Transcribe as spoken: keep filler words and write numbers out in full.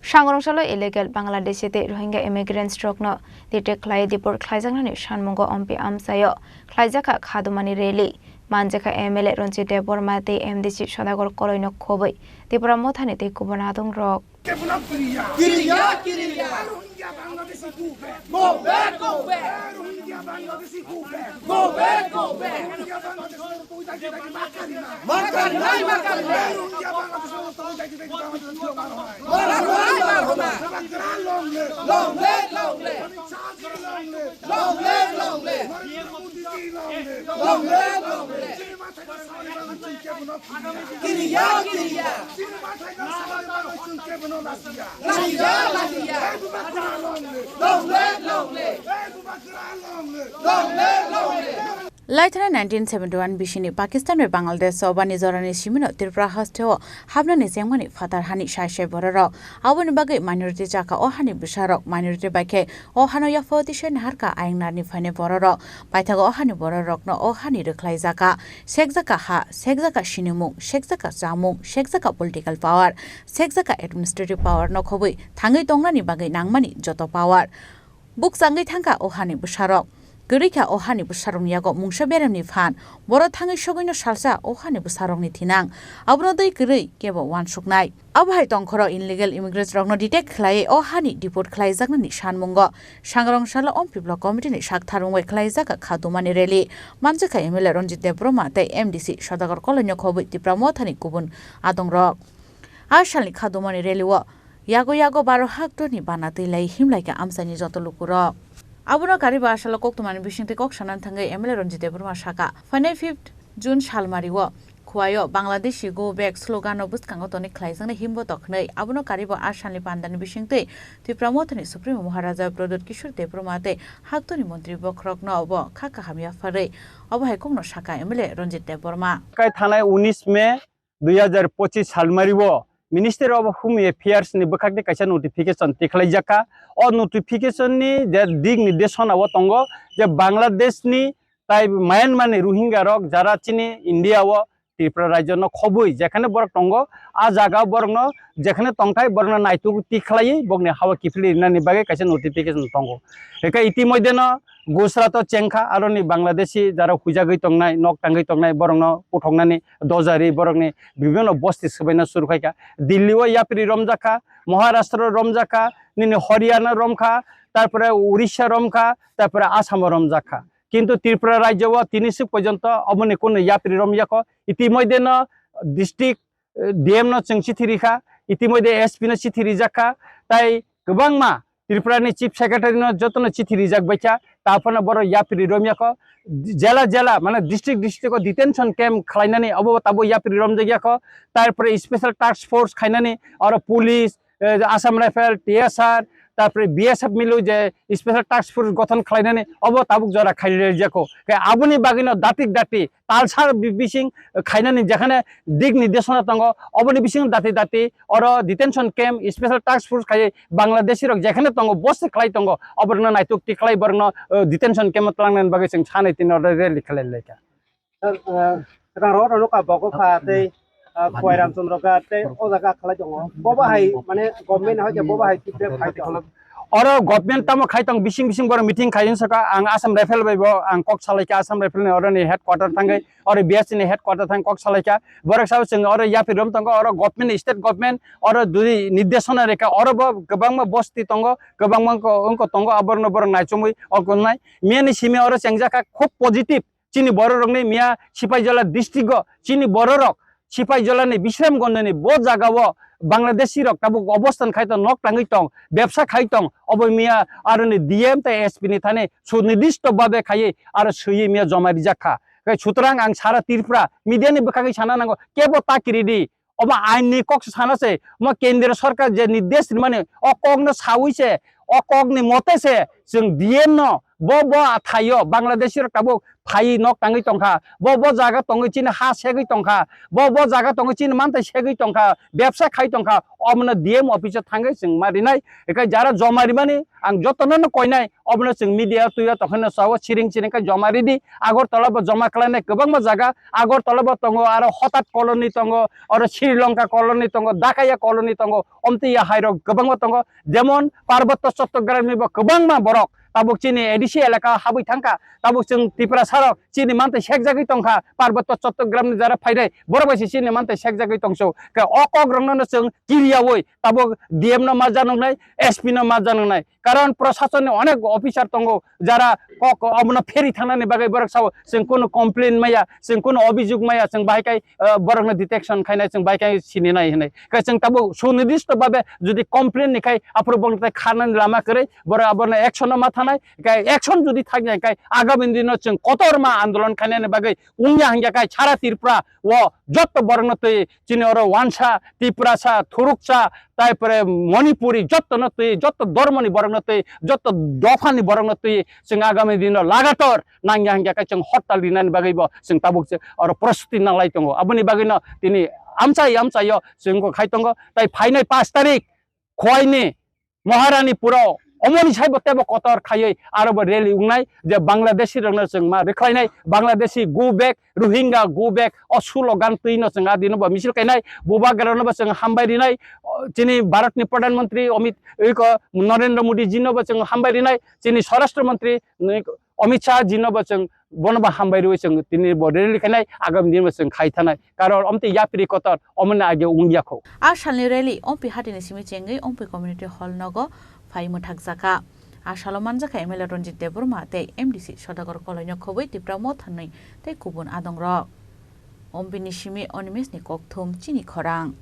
Sangrong salo illegal Bangladeshi tei Rohingya immigrants rokno detect khlai deport khlaijaknani sanmungo ompi amchaio khlaijakha khadumani rally. Manjakha M L A Ranjit Debbarma tei M D C Sadagar Koloino khobwi Tipra Mothani tei kubun adongrok. Kiriya, kiriya. Rohingya Bangladeshi go back. Go back, go back. Rohingya Bangladeshi go back. Go back, go back. Rohingya Bangladeshi go back. Makari nai, makari nai. Rohingya Bangladeshi go back. Mara hona, mara hona. Long live, long live. Long live, long live. Long live, long live. Kiriya, kiriya. Lachiya, lachiya. Long live, long live. Long live, long live. Laithana nineteen seventy-one bisini Pakistan bai Bangladesh o bani jorani simino Tripura hasteo hapnani chengmani phatar hani sai sai bororok. Aboni bagwi minority chakha o hani bwsarok, minority bai khe o hano yapha tisai naharkha ayang narni phainai bororok. Paithago o hani bororokno o hani rwkhlai jaka, sekjaka ha, sekjaka sinimung, sekjaka chamung, sekjaka political power, sekjaka administrative power no khobwi thangwi tongnani bagwi nangmani joto power. Bukchangwi thangkha o hani bwsarok. Kwrwi kha o hani bwsarokni yago mungsa beremni phan. Boro thangwi sogwino salsa o hani bwsarokni thinang. Abono twi kwrwi kebo uansuknai. Abo hai tongkhoro illegal immigrants rokno detect khlaiwi o hani deport khlaijaknani sanmungo Sangrong salo Ompi Block Committee ni sak tharwng bai khlaijak kha dumani rally. Manjakha M L A Ranjit Debbarma tei M D C Sadagar Koloino khobwi Tipra Mothani kubun adongrok. A salni kha dumani rally o yago yago baro hak twi ni bana twi lai himlai kha amchaini joto lukurok. Abono kariba a salo koktwmani bisingtwi kok sanani thangwi M L A Ranjit Debbarma sakha, phainai fifth June salmari o Khowai o Bangladeshi go back slogan no bwskango tonwi khlaijaknai himbo tokhnwi. Abono karibo a salni pandani bisingtwi Tipra Mothani Supremo Maharaja Pradyut Kishore Debbarma tei hak twi ni montri bokhorok no bo kha kaham yapharwi obo hai kokno sakha M L A Ranjit Debbarma. Kai thanai unis May dui hajar pochis salmari o Ministry of Home Affairs ni bwkhak tei kaisa notification tikhlaijakha. O notification ni je dik nirdeshona o tongo je Bangladesh ni tai Myanmar ni Rohingya rok jara chini India o Tripura rajyo no khobwi jekhane borok tongo, a jaga borok no jekhane tongthai borok no naituk tikhlaiwi bokni hawa kiphilwi rinani bagwi kaisa notification tongo. Eka itimodhye no Gujarat o chengkha, aroni Bangladeshi jara huijagwi tongnai, nok tangwi tongnai borok no puthoknani doja ri borokni bibhinno bosti swbaina suru khaikha. Delhi o yapri romjakha, Maharashtra romjakha, nini Haryana romkha, tarpore Orissa romkha, tarpore Assam o romjakha. Kintu Tripura rajyo o tini swk porjonto oboni kunu yapri romyakho. Itimodhye no district, eh, D M no chwng chithi rikha, itimodhye S P no chithi rijakha, tai kwbangma Tripura ni Chief Secretary no jotono chithi rijak baikha, taphano borok yapri romyakho. Jela jela, mane district district o detention camp khlainani obo tabo yapri romjakyakho, tarpore special task force khainani oro police, eh, Assam Rifle, T S R, tarpore B S F milo je special task force gothon khlainani obo tabuk jora khairajako. Khe aboni bagwino datik dati talsar bi-, bising khainani jekhane dik nirdeshona tongo, oboni bising dati dati oro detention camp, special task force khai Bangladeshi rok jekhane tongo, bosti khlai tongo, oborokno naituk tikhlai borokno, eh, detention camp o tlangnani bagwi chwng sanai tini oro rally khlai laikha. Sir, eh, rang rok rok ka bogo kha tei, eh, Khowai Ramchandra ka tei o jaga khlai tongo. Bobo hai mane government hai khe bobo hai feedback khai tongo. Oro government tamo khai tong bising bising borok meeting khai wng saka ang Assam Rifle bai bo ang kok salai kha Assam Rifle ni oro ni headquarter thangwi oro B S F ni headquarter thang kok salai kha borok sao chwng oro yapri rom tongo oro government state government oro dui nirdeshona reka oro bo kwbangma bosti tongo kwbangma wngko wngko tongo aborokno borok naichomwi oko nai miyani simi oro chengjak kha khub positive. Chini bororokni miya Sipaijala district-o chini bororok Sipaijalani Bisramganjni bo jagao Bangladeshi rok tabuk obostan khai tong, nok tangwi tong, bebsa khai tong, obo miya aroni D M tei S P ni thani sunidisto babe khaiwi aro swiwi miya joma rijak kha. Khe sutrang ang sara Tripura media ni bwkhagwi sana nango, kebo ta kiridi, obo ain ni kok se sana se, omo kendriya sarkar je nirdesh rimani, o kok no sawi se, o kok ni mote se chwng D M no Bo, bo athaio Bangladeshi rok tabuk phai nok tangwi tongkha. Bo, bo jaga tongwi chini ha segwi tongkha. Bo, bo jaga tongwi chini mantai segwi tongkha. Bebsa khai tongkha. Omono D M office o thangwi chwng ma rinai. Ekai jara joma rimani ang jotono no koinai. Obono chwng media tuya tongkhano sao siring siring khe joma ridi. Agartala bo joma khlainai kwbangma jaga. Agartala bo tongo, aro Hotat colony tongo, aro Sri Lanka colony tongo, Dakaya colony tongo. Omtwi ya hai rok kwbangma tongo. Jemon Parbotto Chottogramni bo kwbangma borok tabuk chini A D C elaka habwi thangkha, tabuk chwng Tiprasa rok chini mantai sekjagwi tongkha, Parbotto Chottogramni jara phainai borok bai se chini mantai sekjagwi tongso. Khe o kok rokno no chwng kiriyaui tabuk D M no ma janoknai, S P no ma janoknai, karon prosasonni onek officer tongo, jara kok omono pheri thangnani bagwi borok sao chwng kunu complain maya, chwng kunu obijog maya, chwng bahai kai, eh, borokno detection khainai, chwng bahai kai sininai hinwi. Khe chwng tabuk sunidisto babe jodi complain ni khai aphuru bongni tai kharnani lama kwrwi, borok abono action no ma thanai, khe action jodi thakya khai agami dino chwng kotorma andolon khainani bagwi wngya hingya khai sara Tripura o jotto borokno twi chini oro Wansa, Tiprasa, Thuruksa, tai pore Manipuri jottono twi, jotto dormoni borokno twi, jotto dophani borokno twi chwng agami dino lagator nangya hingya khai chwng hortal rinani bagwi bo chwng tabuk se oro prostuti nanglai tongo. Aboni bagwino tini amchai amchaio chwng khai tongo. Tai phainai pash tarik Khwaini Maharani puro omoni saibo tebo kotor khaiwi aro bo rally wngnai je Bangladeshi rokno chwng ma rwkhlainai, Bangladeshi go back, Rohingya go back, o slogan twi no chwng a dino bo misil kainai, bubagra no bo chwng hambai rinai, o, chini Bharat ni Pradhan Mantri Amit, iko Narendra Modi ji no bo chwng hambai rinai, chini Swarashtra Mantri, ni, Amit Shah ji no bo chwng bono bo hambai rwi chwng tini bo rally khainai, agami din bo chwng khai thanai. Karon omtwi yapri kotor omoni age wngya kho. A salni rally Ompi hatini simi chengwi Ompi Community Hall nogo phai mwthakjakha. A salo manjakha M L A Ranjit Debbarma tei M D C Sodagar Koloino khobwi Tipra Motha nwi tei kubun adongrok. Ompini simi Animeshni kokthum chini khorang.